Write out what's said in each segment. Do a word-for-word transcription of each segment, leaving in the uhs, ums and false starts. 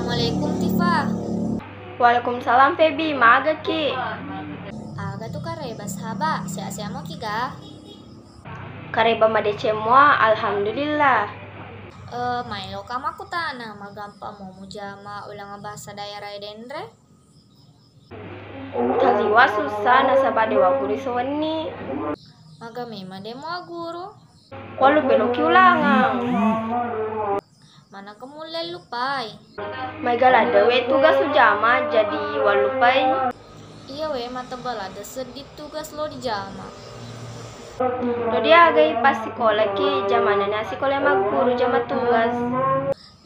Assalamualaikum Tifa. Waalaikumsalam Febi, magaki? Aga tu kareba saba, sehat-sehat moki ga? Kareba madeceng mua, alhamdulillah. Eh, maelo ka makkutana, magampa mo mujama uleng bahasa daerah e denre? Taliwa sussa nasaba de wagguru iso wenni. Maga memang de mua guru? Wallupai loki ulangang. Manakko mulle lupai? Maega ladde we tugas ujama, jadi wallupai. Iya we, matebba ladde seddi tugas lo dijama. Dodi agai passikolaki, jamanna na sikola magguru jama tugas.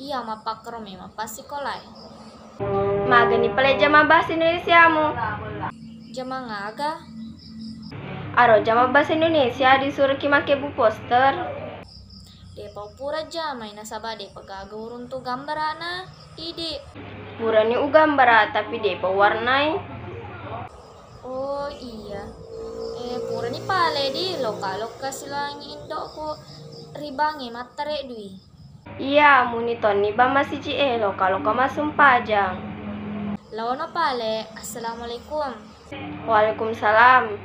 Iya, mappakkero memang passikolae. Magani pale jama bahasa Indonesiamu? Jama aga? Aro jama bahasa Indonesia disuruhki make bu poster. Depa pura jamai nasaba depa gaga uruntu gambarana idi. Purani ugambara tapi depa warnai. Oh iya. Eh, purani pale di loka-loka silangi indokku ribange mattare dui. Iya, muni tonni bang masiji e loka-loka masumpajang. Laono pale. Assalamualaikum. Waalaikumsalam.